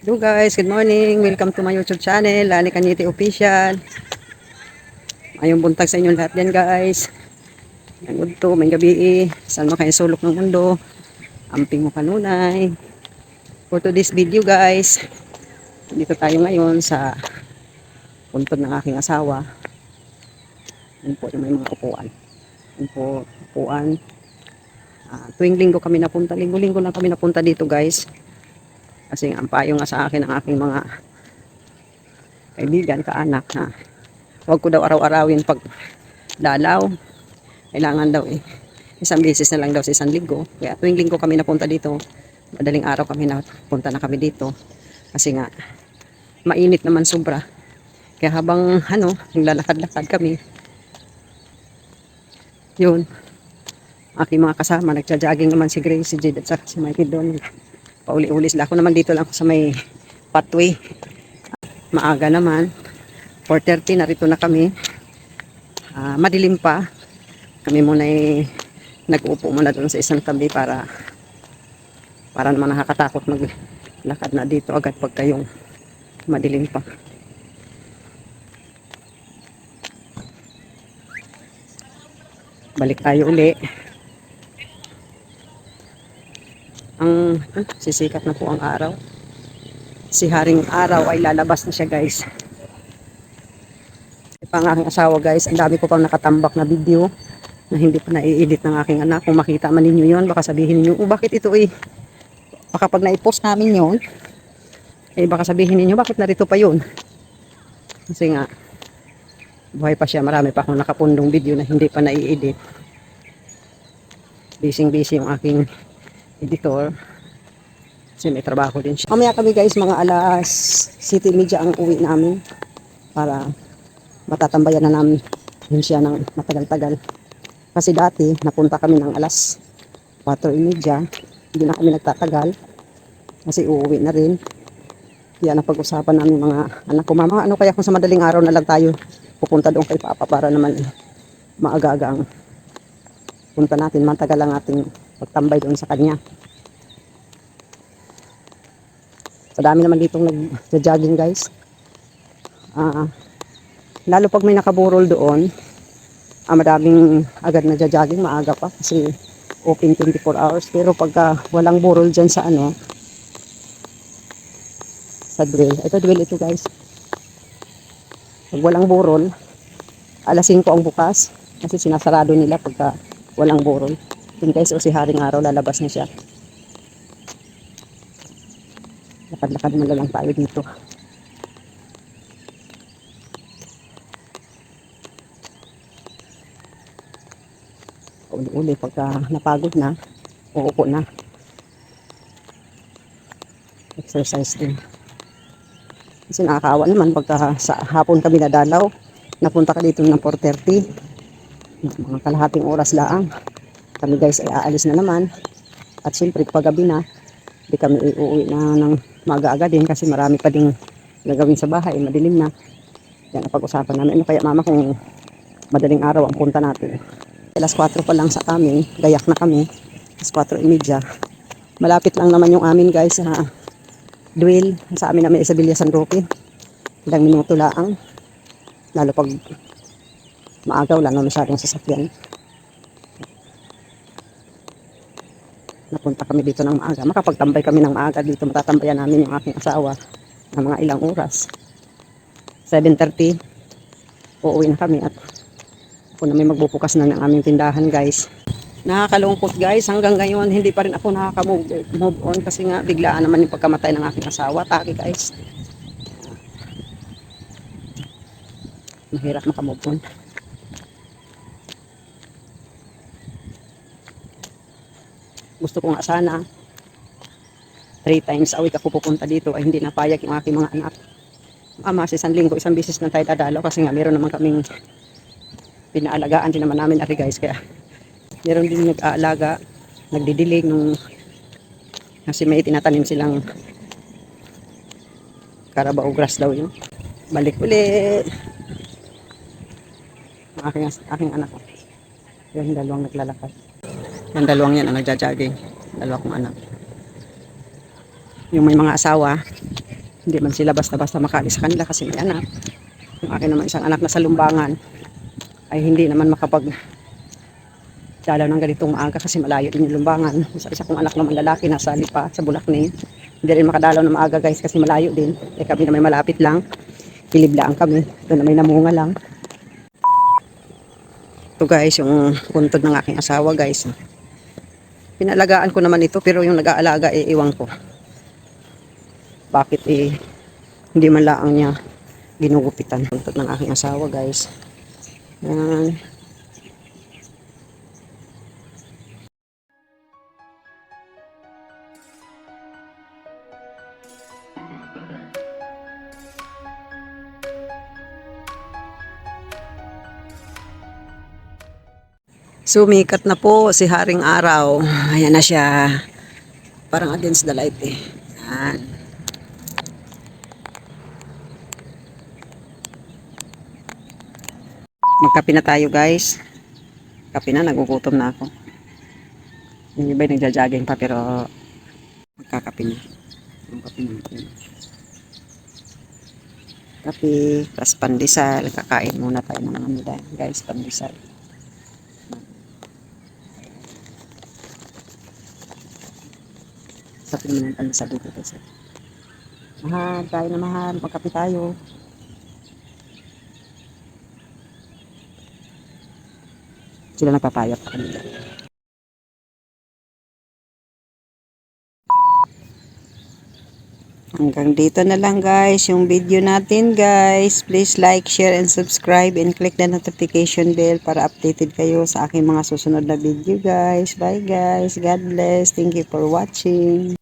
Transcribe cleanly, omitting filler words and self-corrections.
Hello guys, good morning. Welcome to my YouTube channel, Lani Kanyiti Official. Ayong buntag sa inyong lahat yan guys. Ang udto, may gabi. Saan mo kayo sulok ng mundo? Amping mo kanunay. For today's video guys, dito tayo ngayon sa puntod ng aking asawa. Yan po yung may mga upuan. Yan po, upuan. Tuwing linggo kami napunta. Linggo-linggo lang kami napunta dito guys. Kasi ang payo nga sa akin ng aking mga kaibigan, kaanak na huwag ko daw araw-arawin pag dalaw. Kailangan daw isang beses na lang daw sa isang linggo. Kaya tuwing linggo kami napunta dito. Madaling araw kami napunta na kami dito. Kasi nga, mainit naman sobra. Kaya habang naglalakad-lakad kami, yun, aking mga kasama, nagja-jogging naman si Grace, si Jade at si Mikey doon. Pauli-uli sila. Ako naman dito lang sa may pathway. Maaga naman. 4:30 narito na kami. Madilim pa. Kami muna nag-uupo muna doon sa isang tabi para naman nakakatakot maglakad na dito agad pagka yung madilim pa. Balik tayo uli. Sisikat na po ang araw. Si Haring Araw ay lalabas na siya guys. Pang aking asawa guys, ang dami ko pang nakatambak na video na hindi pa na-i-edit ng aking anak. Kung makita man ninyo yon, baka sabihin ninyo, bakit ito baka pag na-post namin yon, baka sabihin ninyo, bakit narito pa yun? Kasi nga, buhay pa siya, marami pa akong nakapundong video na hindi pa na-i-edit. Busy yung aking editor. Kasi may trabaho din siya. Mamaya kami guys, mga alas 7:30 ang uwi namin para matatambayan na namin din siya ng matagal-tagal. Kasi dati, napunta kami ng alas 4:30. Hindi na kami nagtatagal. Kasi uuwi na rin. Kaya napag-usapan namin mga anak ko, mama, ano kaya kung sa madaling araw na lang tayo pupunta doon kay Papa para naman maaga-aga ang punta natin. Matagal ang ating pagtambay doon sa kanya. Sa dami naman ditong nag-jogging guys. Lalo pag may nakaburol doon, madaming agad na jogging, maaga pa kasi open 24 hours. Pero pagka walang burol dyan sa sa drill, ito guys. Pag walang burol, alas 5 ang bukas kasi sinasarado nila pagka walang burol. Yun guys, si Haring Araw lalabas na siya. Lakad-lakad mo lang tayo dito. Uli-uli pagka napagod na, uupo na. Exercise din. Kasi nakakaawa naman pagka sa hapon kami nadalaw, napunta ka dito ng 4:30, mga kalahating oras lang. Kami guys ay aalis na naman. At siyempre paggabi na, di kami uuwi na ng maaga-aga din kasi marami pa ding gagawin sa bahay, madilim na. Yan ang pag-usapan namin. Ano kaya mama kung madaling araw ang punta natin? Alas 4 pa lang sa amin, gayak na kami. Alas 4:30. Malapit lang naman yung amin guys sa Duel. Sa amin namin Isabela San Roque. Ilang minuto lang. Lalo pag maaga, wala naman masyadong sasakyan. Napunta kami dito ng maaga. Makapagtambay kami ng maaga dito. Matatambayan namin yung aking asawa ng mga ilang oras. 7:30. Uuwi na kami at ako na may magbubukas na ng aming tindahan guys. Nakakalungkot guys, hanggang ngayon hindi pa rin ako nakaka-move on kasi nga biglaan naman yung pagkamatay ng aking asawa. Taki guys. Mahirap makamove on. Gusto ko nga sana 3 times a week ako pupunta dito ay hindi napayag yung aking mga anak. Sa isang linggo, isang beses na tayo dadalaw kasi nga meron naman kaming pinaalagaan din naman namin ari guys. Kaya meron din nag-aalaga, nagdidilig nung kasi may tinatanim silang carabao grass daw yun. Balik ulit aking anak. Yung dalawang naglalakad. Yung dalawang yan ang nagja-jogging. Dalawa kong anak. Yung may mga asawa, hindi man sila basta-basta makaalis sa kanila kasi may anak. Yung akin naman isang anak na sa lumbangan ay hindi naman makapag dalaw ng ganitong maaga kasi malayo din yung lumbangan. Isa kong anak naman lalaki nasa Lipa sa Bulacning. Hindi rin makadalaw na maaga guys kasi malayo din. Eh kami na may malapit lang. Kiliblaan kami. Ito na may namunga lang. Ito guys yung puntod ng aking asawa guys. Pinalagaan ko naman ito pero yung nag-aalaga iwan ko. Bakit hindi man lang niya ginugupitan. Puntod ng aking asawa guys. Yan. Sumikat na po si Haring Araw. Ayan na siya. Parang against the light eh. Ayan. Magkape na tayo guys. Kape na, nagugutom na ako. Yung iba nagja-jogging pa pero magkakape na. Yung kape natin. Kape, plus pandesal. Kakain muna tayo ng mga guys, pandesal. Kape naman ang pandesal dito guys. Mahal, tayo na mahal. Magkape tayo. Sila nagpapayat pa kanila. Hanggang dito na lang guys yung video natin guys. Please like, share, and subscribe and click the notification bell para updated kayo sa aking mga susunod na video guys. Bye guys. God bless. Thank you for watching.